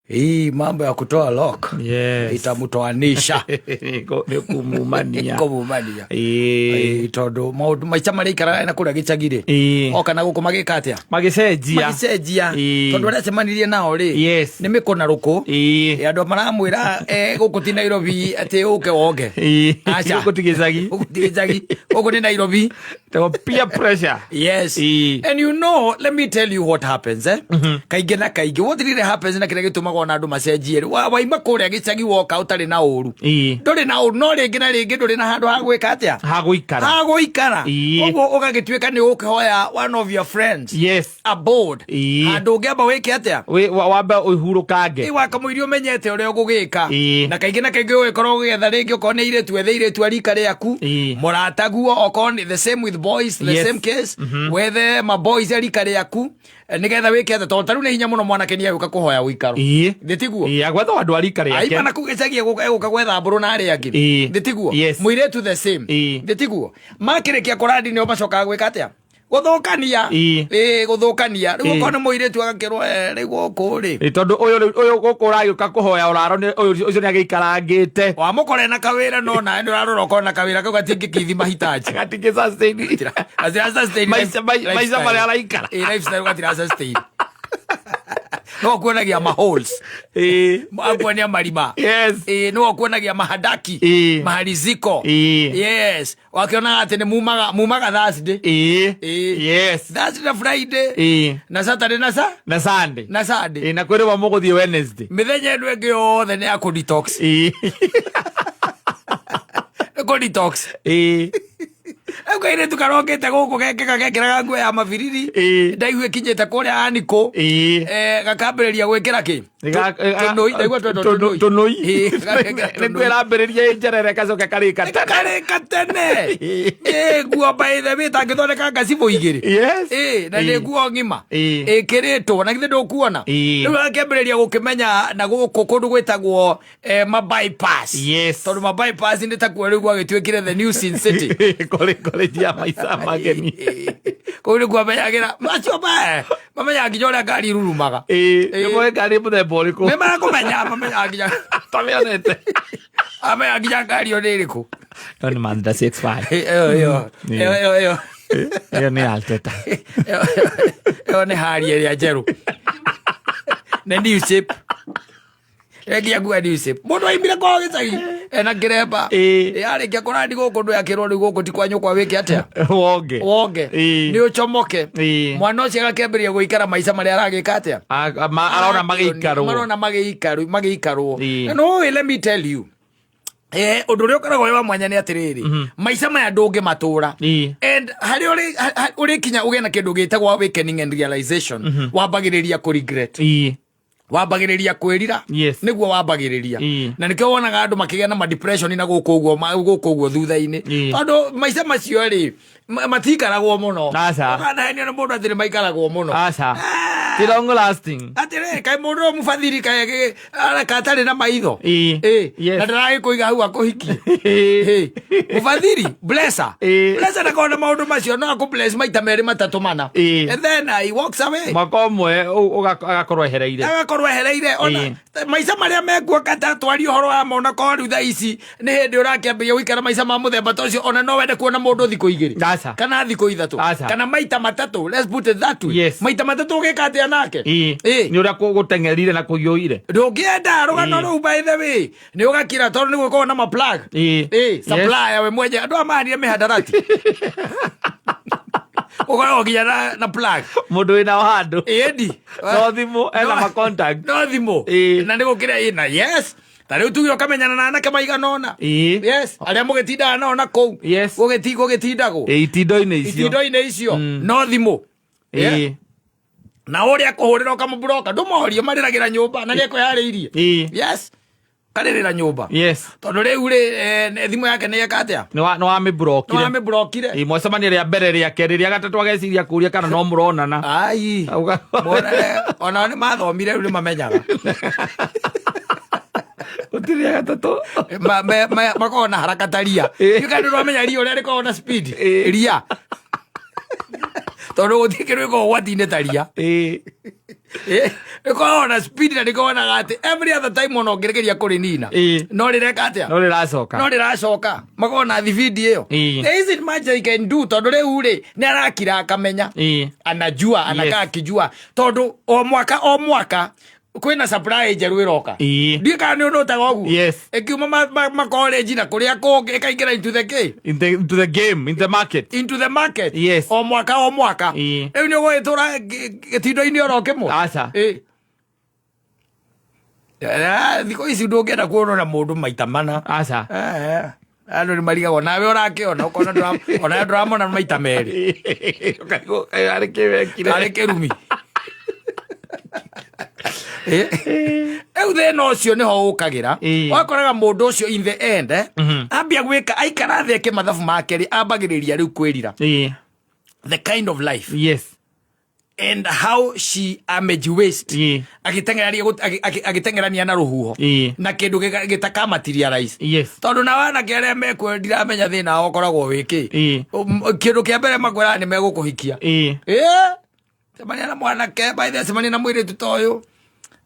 Hii mambo ya kutoa lock itamtoanisha. Nĩ kumumania. Kũmumania. Ĩĩ, tondũ maũndũ maica marĩa ikaraga na kũrĩa gĩcagi rĩ, oka na gũkũ magĩka atĩa? Magĩcenjia. Magĩcenjia. Tondũ arĩa acemanirie nao rĩ, nĩ mĩkũ na rũkũ. Ĩ, andũ maramwĩra gũkũ ti Nairobi atĩ ũke wonge. Aca. Gũkũ ti gĩcagi. Gũkũ ti gĩcagi, gũkũ nĩ Nairobi. Tagwo peer pressure. Yes. And you know, let me tell you what happens, eh? Kaingĩ na kaingĩ, what really happens na kĩrĩa gĩtũmaga ona andũ macenjie rĩ, waima kũrĩa gĩcagi woka ũtarĩ na ũru. Ndũrĩ na ũru, no rĩngĩ na rĩngĩ ndũrĩ na handũ ha gwĩka atĩa? Ha gũikara. Ha gũikara. Koguo ũgagĩtuĩka nĩ ũkĩhoya one of your friends aboard. Handũ ũngĩamba wĩke atĩa? Wambe ũhurũkange. Ĩ, wakamũiria ũmenyete ũrĩa ũgũgĩka. Na kaingĩ na kaingĩ ũgĩkorwo ũgĩetha rĩngĩ okorwo nĩ airĩtu, wethe airĩtu a rika rĩaku. Mũrataguo, okorwo nĩ the same with boys, the same case, wethe ma boys a rika rĩaku, nĩgetha wĩke atĩa? Tondũ ta rĩu nĩ hinya mũno mwanake nĩ egũka kũhoya ũikaro. Thĩ tiguo? Ĩĩ, agwetha andũ a rika rĩake. Aima na kũu gĩcagi egũka gwetha mbũrũ na arĩa angĩ. Thĩ tiguo? Mũirĩtu the same. Thĩ tiguo? Makĩrĩkia kũrandi nĩo macokaga gwĩka atĩa? Gũthũkania. Ĩĩ, gũthũkania. Rĩu okorwo nĩ mũirĩtu agakĩrwo, rĩu gũkũ rĩ. Ĩĩ, tondũ ũyũ rĩu ũyũ gũkũ ũragĩũka kũhoya ũraro nĩ ũyũ ũcio nĩ agĩikarangĩte. Wamũkora na kawĩra no nawe nĩ ũrarora ũkona kawĩra kau gatingĩkithi mahitaji. Gatingĩ sustain. Gatira sustain Maica lifestyle. maica marĩa araikara. Ĩĩ, lifestyle gatira sustain. No kuonagia ma holes. Akuonia marima. Ĩĩ, no kuonagia mahadaki. Mahariziko. Yes. Wakĩonaga atĩ nĩ mumaga Thursday. Ĩĩ. Thursday na Friday. Na Saturday na sa Na Sunday. Na Sunday. Ĩĩ, na kwĩrĩwa mũgũthiĩ Wednesday. Mĩthenya ĩno ĩngĩ yothe nĩ ya kũ detox. Nĩ kũ detox. Rĩu kairĩtu karokĩte gũkũ gekĩka gekĩraga nguo ya mabiriri. Ndaigua ĩkinyĩte kũrĩa Aniko. Gakambĩrĩria gwĩkĩra kĩ? Tũnũi, ndaigua twendwo tũnũi. Tũnũi. Ĩĩ, gagekĩra nĩkuo tũnũi. ĩrambĩrĩria ĩ njerere gacoke karĩka tene. Karĩka tene. Ĩĩ, nguo by the way ĩtangĩthondeka ngacibũ igĩrĩ. Ĩĩ, na nĩ nguo ng'ima. Ĩkĩrĩtwo na githĩ ndũkuona? Rĩu akĩambĩrĩria gũkĩmenya na gũkũ kũndũ gwĩtagwo ma bypass. Tondũ ma bypass nĩ takuo rĩu gwagĩtuĩkire the new sin city. College ya maica mageni. Kũu nĩkuo amenyagĩra macio mamenyaga nginya ũrĩa ngari irurumaga. Ĩĩ, nĩ moĩ ngari mũthemba ũrĩkũ. Nĩ marakũmenya, mamenyaga nginya Tamĩonete. Amenyaga nginya ngari ĩyo nĩ ĩrĩkũ. Ĩyo nĩ Mazda CX-5. Ĩyo ĩyo ĩyo ĩyo ĩyo. Ĩyo nĩ Alteta. Ĩyo nĩ hari ĩrĩa njerũ. Nĩ new shape. Engia nguo new shape. Mũndũ aimire kwao gĩcagi ena kĩremba. Yarĩkia kũrandi gũkũ ndũ yakĩrwo rĩu gũkũ ti kwa nyũkwa wĩke atĩa? Wonge. Wonge. Nĩ ũcomoke. Mwana ũcio agakĩambĩrĩria gũikara maica marĩa aragĩka atĩa? Arona magĩikarwo. Marona magĩikarwo magĩikarwo. Na no let me tell you. Ũndũ ũrĩa ũkoragwo wĩ wa mwanya nĩ atĩrĩrĩ, maica maya ndũngĩmatũra. And harĩa ũrĩkinya ũgĩe na kĩndũ gĩtagwo awakening and realization, wambagĩrĩria kũ regret. Wambagĩrĩria kwĩrira. Nĩguo wambagĩrĩria. Na nĩkĩo wonaga andũ makĩgĩa na ma depression na gũkũ ũguo gũkũ ũguo thutha-inĩ. Tondũ maica macio rĩ, matiikaragwo mũno. Aca. Ũkanahenio nĩ mũndũ atĩ nĩ maikaragwo mũno. Aca. Ti long lasting. Atĩrĩrĩ, kaĩ mũndũ ũyũ mũbathiri kaĩ areka atarĩ na maitho? Na ndaragĩkũiga hau akũhikie. Mũbathiri, blesser. Blesser ndakoragwo na maũndũ macio, no akũ bless maita merĩ matatũ mana. And then he walks away. Mwaka ũmwe agakorwo ehereire. Agakorwo ehereire. Ona maica marĩa mekuo kata twarie ũhoro wa mona korwo rĩu thaa ici nĩ hĩndĩ ũrakĩambĩrĩria gũikara maica ma mũthemba ta ũcio, ona no wende kuona mũndũ thikũ igĩrĩ. Aca. Kana thikũ ithatũ. Aca. Kana maita matatũ. Let's put it that way. Maita matatũ ũgĩka atĩa nake? Nĩ ũrĩa gũteng'erire na kũhiũhire. Ndũngĩenda rũgano rũu by the way. Nĩ ũgakira tondũ nĩ gũkoragwo na ma plug. Supplier we mwenye. Andũ aya mahanire mĩhandarati. Ũkoragwo nginya na plug. Mũndũ wĩna handũ. Ĩndi. No thimũ, ena ma contact. No thimũ. Na nĩ gũkĩra ĩna. Yes. Ta rĩu tuge ũkamenyana na anake maigana ũna. Yes. Arĩa mũgĩtindaga nao na kũu. Gũgĩtindagwo. Itindo-inĩ icio. Itindo-inĩ icio. No thimũ. Na ũrĩa kũhũrĩra ũkamũbloka, ndũmorie marĩragĩra nyũmba na nĩekwĩharĩirie. Yes. Karĩrĩra nyũmba. Tondũ rĩu rĩ, thimũ yake nĩ eka atĩa? Nĩ wamĩblokire. Nĩ wamĩblokire. Mwacemania rĩa mbere, rĩa kerĩ, rĩa gatatũ ageciria kũria kana no mũronana. Ai. Monane, onao nĩ mathomire rĩu nĩ mamenyaga. Gũtirĩ rĩa gatatũ. Makoragwo na haraka ta ria. Nĩ kana ndũramenya ria ũrĩa rĩkoragwo na speed. Ria. Tondũ gũtirĩ kĩndũ gĩkoragwo ũgwati-inĩ ta ria. Ĩkoragwo na speed na nĩkonaga atĩ every other time ona ũngĩrĩgeria kũrĩnina, no rĩreka atĩa? No rĩracoka. No rĩracoka. Makoragwo na thibindi ĩyo. There isn't much they can do, tondũ rĩu rĩ, nĩ arakira akamenya, anajua, anakaa akijua, tondũ o mwaka o mwaka kwĩna supply njerũ ĩroka. Ndiũĩ kana nĩ ũndũ ũguo. Ĩkiuma makorenji na kũrĩa kũngĩ ĩkaingĩra into the kĩ? Into the game, in the market. Into the market. O mwaka o mwaka. Rĩu nĩ ũgũgĩtũra gĩtindo-inĩ oro kĩmwe? Aca. Thikũ ici ndũngĩenda kuonwo na mũndũ maita mana. Aca. Andũ nĩ marigagwo nawe ũrakĩona ũkona onawe ndũramona maita merĩ. Ũkarigwo kaĩ arĩ kĩ wekire. Arĩ kĩrumi. Rĩu thĩna ũcio nĩho ũkagĩra. Wakoraga mũndũ ũcio in the end, ambia gwĩka, aikara thĩ eke mathabu make rĩ, ambagĩrĩria rĩu kwĩrira the kind of life and how she ameji waste agĩteng'erania na rũhuho na kĩndũ gĩtakamaterialize. Tondũ na wanake arĩa mekuo ndiramenya thĩna wao ũkoragwo wĩ kĩ. Kĩndũ kĩa mbere makwĩraga nĩ megũkũhikia. Cemania na mwanake, by the way, cemania na mũirĩtu ta ũyũ,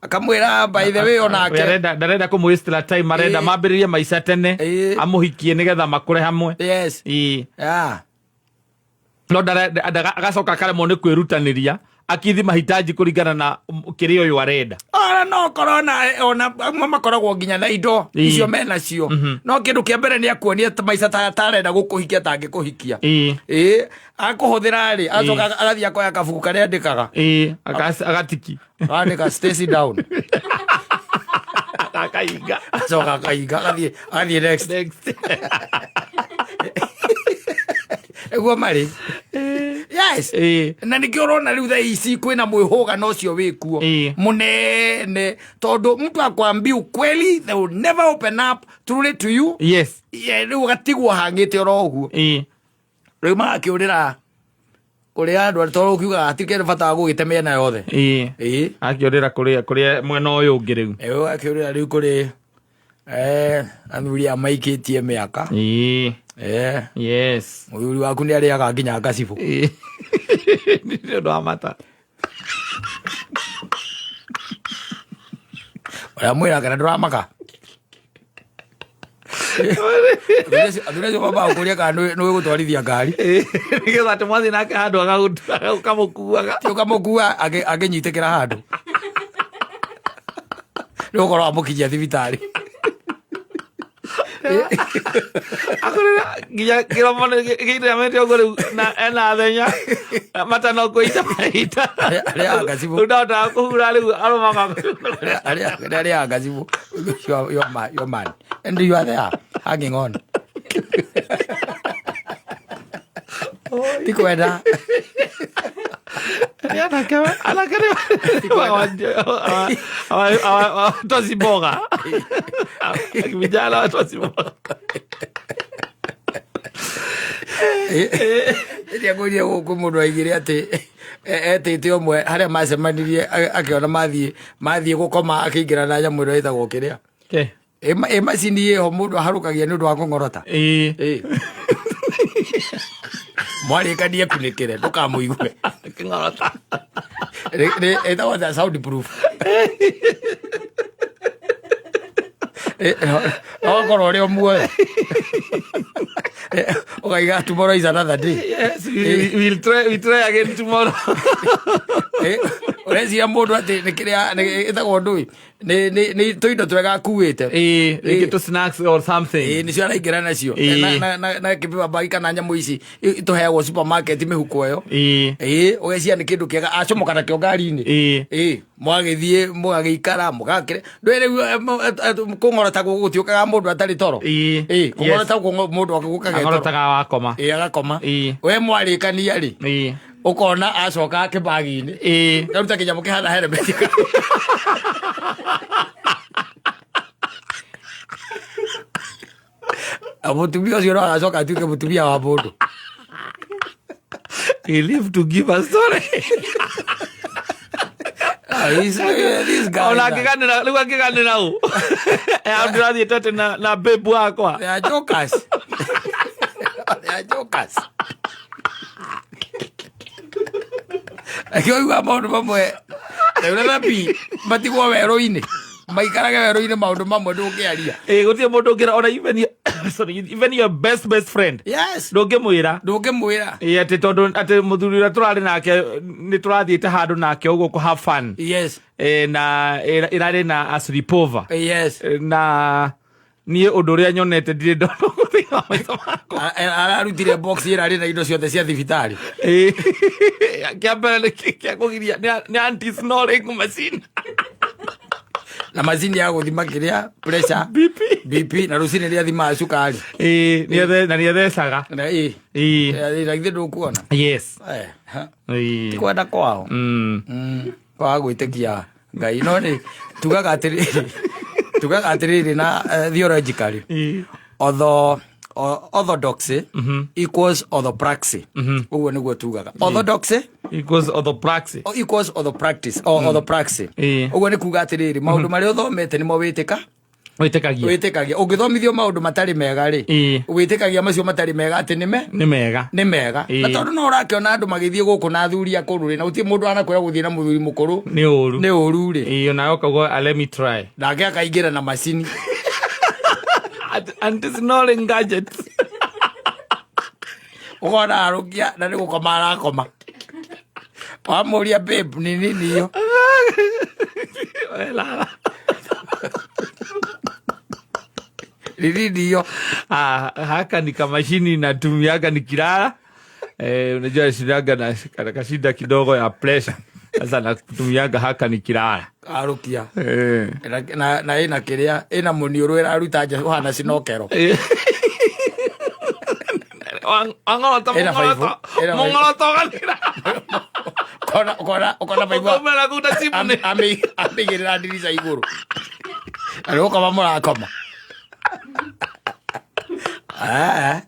akamwĩra by the way onake Ndarenda kũmũ time, arenda mambĩrĩrie maica tene, amũhikie nĩgetha makũre hamwe. No agacoka akaremwo nĩ kwĩrutanĩria akithi mahitaji kũringana na kĩrĩa ũyũ arenda. Ona no korwo na ona amwe makoragwo nginya na indo icio menacio, no kĩndũ kĩa mbere nĩ akuonia ta maica ta tarenda gũkũhikia tangĩkũhikia. Akũhũthĩra rĩ, acoka agathiĩ akoya kabuku karĩa andĩkaga. Agatiki. Andĩka "Stacy down". Akahinga. Acoka akahinga, agathiĩ next. Next. Nĩguo marĩ, yes. Na nĩkĩo ũrona rĩu thaa ici kwĩna mwĩhũgano ũcio wĩkuo mũnene, tondũ mtu akwambia ukweli, they will never open up truly to you. Yeah, rĩu ũgatigwo hang'ĩte oro ũguo. Rĩu magakĩũrĩra kũrĩ andũ arĩa, tondũ ũkiugaga hatikĩrĩ bata wa gũgĩte mĩena yothe. Akĩũrĩra kũrĩa mwena ũyũ ũngĩ rĩu. Ũgakĩũrĩra rĩu kũrĩ athuri a maikĩtie mĩaka. Mũthuri waku nĩ arĩaga nginya ngacibũ. Nĩ ũndũ wa mata. Ũrĩa mwĩra kana ndũramaka. Athuri acio mambaga gũkũria kana nĩ gũtwarithia ngari. Nĩgetha atĩ mwathiĩ nake handũ ũkamũkuaga. Ti ũkamũkua akĩnyitĩkĩra handũ, nĩ gũkorwo amũkinyia thibitarĩ. Akorera nginya kĩromo gĩiramĩte ũguo rĩu na ena thenya mata no kũita maita. Arĩaga ngacibũ. Rĩu ndahotaga kũhura rĩu arũmaga. Arĩaga ngacibũ. Your man and you are there hanging on, ti kwenda. Nĩ anake nĩ watu vijana, watu wasimboga. Ĩrĩa ngũria gũkũ, mũndũ aigire atĩ etĩte ũmwe harĩa macemanirie, akĩona mathiĩ gũkoma, akĩingĩra na nyamũ ĩno ĩtagwo kĩrĩa, ĩ macini ĩho mũndũ aharũkagia nĩ ũndũ wa kũng'orota. Mwarĩkanie kunĩkĩre ndũkamũigue. Kĩng'orota. Ĩtagwo atĩa? Sound proof. No korwo ũrĩ o muoyo, ũkaiga tomorrow is another day. Yes, we'll try, we try again tomorrow. Ũreciria mũndũ atĩ nĩ kĩrĩa ĩtagwo ndũĩ nĩ tũindo twega akuĩte. Rĩngĩ tũ snacks or something. Nĩcio araingĩra nacio. Na kĩbiba bagi kana nyamũ ici tũheagwo supermarket, mĩhuko ĩyo. Ũgeciria nĩ kĩndũ kĩega acomoka nakĩo ngari-inĩ. Mwagĩthiĩ mũgagĩikara mũgakĩre ndũĩ rĩu, kũng'orota gũtiũkaga mũndũ atarĩ toro. Kũng'orota mũndũ agũkaga toro. Ang'orotaga wakoma. Agakoma. We mwarĩkania rĩ, ũkona acoka kĩbagi-inĩ, karuta kĩnyamũ kĩhana helmet. Mũtumia ũcio no agacoka atuĩke mũtumia wa mũndũ. He live to give a story. Ah, this guy Ona akĩganĩra rĩu, akĩganĩra ũ ndĩrathiĩte atĩ na babe wakwa. They are jokers. They are jokers. Akĩoiga maũndũ mamwe rĩu thabi matigwo werũ-inĩ, maikarage werũ-inĩ, maũndũ mamwe ndũngĩaria. Ĩĩ, gũtirĩ mũndũ ũngĩra ona even your, sorry, even your best best friend. Ndũngĩmwĩra. Ndũngĩmwĩra. Ĩĩ, atĩ tondũ atĩ mũthuri ũrĩa tũrarĩ nake nĩ tũrathiĩte handũ nake ũguo kũ have fun. Ĩĩ, na ĩrarĩ na a sleepover. Na niĩ ũndũ ũrĩa nyonete ndirĩ ndona ũguo thĩinĩ wa maitho makwa. Ararutire box ĩrarĩ na indo ciothe cia thibitarĩ. Ĩĩ. Kĩa mbere nĩ kĩa kũgiria nĩ anti snoring machine. Na macini ya gũthima kĩrĩa pressure. BP. BP, na rũcinĩ rĩa thimaga cukari. Ĩĩ, na nĩethecaga. Na ĩĩ. Ĩĩ. Na githĩ ndũkuona? Yes. Eh, ha. Ĩĩ. Kwenda kwao. Kwaga gwĩtĩkia Ngai, no nĩ tugaga atĩrĩrĩ na theologically, orthodoxy equals orthopraxy. Ũguo nĩguo tugaga orthodoxy equals orthopraxy. Equals orthopractice or orthopraxy. Ũguo nĩ kuga atĩrĩrĩ, maũndũ marĩa ũthomete nĩmo wĩtĩka Wĩtĩkagia. Wĩtĩkagia. Ũngĩthomithio maũndũ matarĩ mega rĩ, wĩtĩkagia macio matarĩ mega atĩ nĩme Nĩ mega. Nĩ mega. Na tondũ no ũrakĩona andũ magĩthiĩ gũkũ na athuri akũrũ rĩ, na gũtirĩ mũndũ anakwĩra gũthiĩ na mũthuri mũkũrũ nĩ ũru. Nĩ ũru rĩ. Ĩĩ, onawe ũkauga, "Ah, let me try." Nake akaingĩra na macini. Anti snoring gadgets. Ũkona arũkia na nĩ gũkoma arakoma, wamũria, "Babe, nĩ nini iyo?" Lala. Nĩ nini iyo? Ah, haka ni kamashini natumiaga nikilala. Unajua shinaga na kashinda kidogo ya pressure. Sasa natumiaga haka nikilala. Arũkia. Na ĩna kĩrĩa, ĩna mũniũrũ ĩraruta nja ũhana cinokero. Wang'orota. Ĩna baibũ, Mũng'oroto. ĩna baibũ. Mũng'oroto ũgathira. Ũkona baibũ. Ũkaumĩra kũu na chimney. Amĩigĩrĩra ndirica igũrũ na nĩ gũkoma mũrakoma. Ah.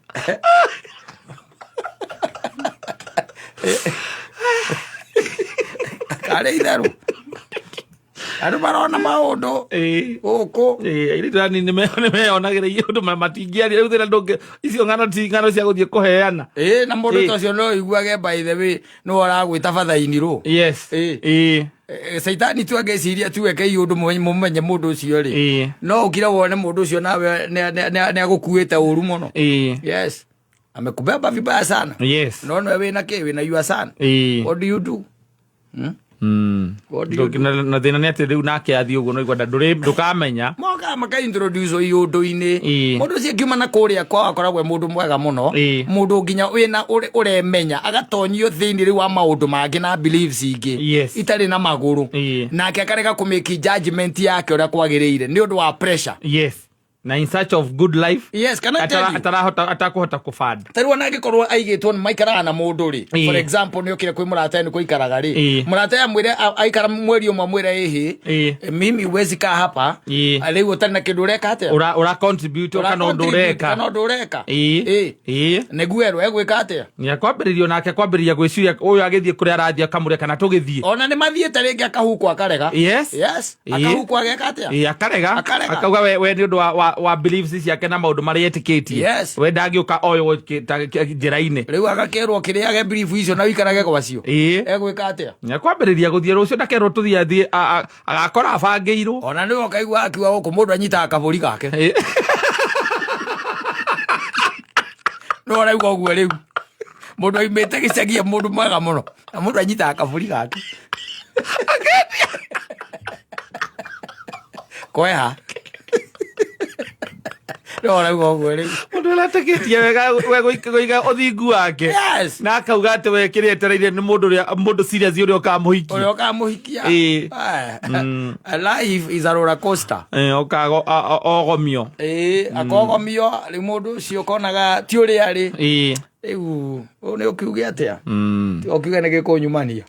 Karĩ itherũ, andũ marona maũndũ gũkũ. Ĩĩ, airĩtu anini nĩ meyonagĩra iũndũ matingĩaria rĩu thĩna ndũngĩ icio ng'ano ti ng'ano cia gũthiĩ kũheana. Ĩĩ, na mũndũ Ĩĩ. ta ũcio no iguage, by the way, nĩ ũragwĩta bathainirũ. Ĩĩ. Caitani tu angĩciria tu eke ũndũ mũmenye mũndũ ũcio rĩ, no ũkire wone mũndũ ũcio nawe nĩ agũkuĩte ũru mũno. Yes, amekubeba vibaya sana. No nowe wĩna kĩ, wĩna your son. What do you do? Hmm? What do you do? Na thĩna nĩ atĩ rĩu nake athiĩ ũguo no igwenda ndũkamenya. Moka makaintroduce iũndũ-inĩ. Mũndũ ũcio akiuma na kũrĩa kwao akoragwo e mũndũ mwega mũno, mũndũ nginya wĩna ũremenya, agatonyio thĩinĩ rĩu wa maũndũ mangĩ na beliefs ingĩ itarĩ na magũrũ. Nake akarega kũmĩki judgment yake ũrĩa kwagĩrĩire nĩ ũndũ wa pressure. Yes, na in search of good life. Yes, can I tell you? Atarahota, atakũhota kũband. Tarĩu ona angĩkorwo aigĩtwo nĩ maikaraga na mũndũ rĩ, for example, nĩ okire kwĩ mũrata nĩ kũikaraga rĩ, mũrata amwĩre aikara mweri ũmwe, amwĩre, "Ĩhĩ, mimi huwezi kaa hapa." Rĩu ũtarĩ na kĩndũ ũreka atĩa? Ura contribute kana ũndũ Ũra-contribute ũreka. Kana ũndũ ũreka. Nĩguo erwo egwĩka atĩa? Nĩ akwambĩrĩrio nake kwambĩrĩria gwĩciria ũyũ agĩthiĩ kũrĩa arathiĩ akamũrĩa kana tũgĩthiĩ. Ona nĩ mathiĩte rĩngĩ akahukwo akarega. Yes. Akahukwo ageka atĩa? Ĩĩ, akarega. Akarega. Akauga we nĩ ũndũ wa beliefs ciake na maũndũ marĩa etĩkĩtie, we ndangĩũka oywo njĩra-inĩ. Rĩu agakĩrwo kĩrĩage belief icio na ũikarage gwacio. Egwĩka atĩa? Nĩ akwambĩrĩria gũthiĩ rũciũ, ndakerwo tũthiĩ, athiĩ agakora abangĩirwo. Ona nĩwe ũkaigua akiuga gũkũ mũndũ anyitaga kabũri gake. Nĩ ũraigua ũguo rĩu mũndũ aimĩte gĩcagi e mũndũ mwega mũno, na mũndũ anyitaga kabũri gake kweha, nĩ ũraigua ũguo rĩu. Mũndũ ũretĩkĩtie wega we kũiga ũthingu wake na akauga atĩ we kĩrĩa etereire nĩ mũndũ ũrĩa mũndũ serious ũrĩa ũkamũhikia. Ũrĩa ũkamũhikia. Life is a roller coaster. Ũkago ogomio. Ĩĩ, akogomio rĩu mũndũ ũcio ũkonaga ti ũrĩa arĩ. Rĩu ũũ nĩ ũkiuge atĩa? Ũkiuge nĩ gĩkũnyumania.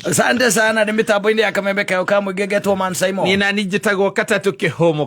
Asante sana. Nĩ mĩtambo-inĩ ya kamembe kayo ka mũingĩ ngetwo Man Simon. Niĩ nani njĩtagwo Katatũ Kĩhũmũ.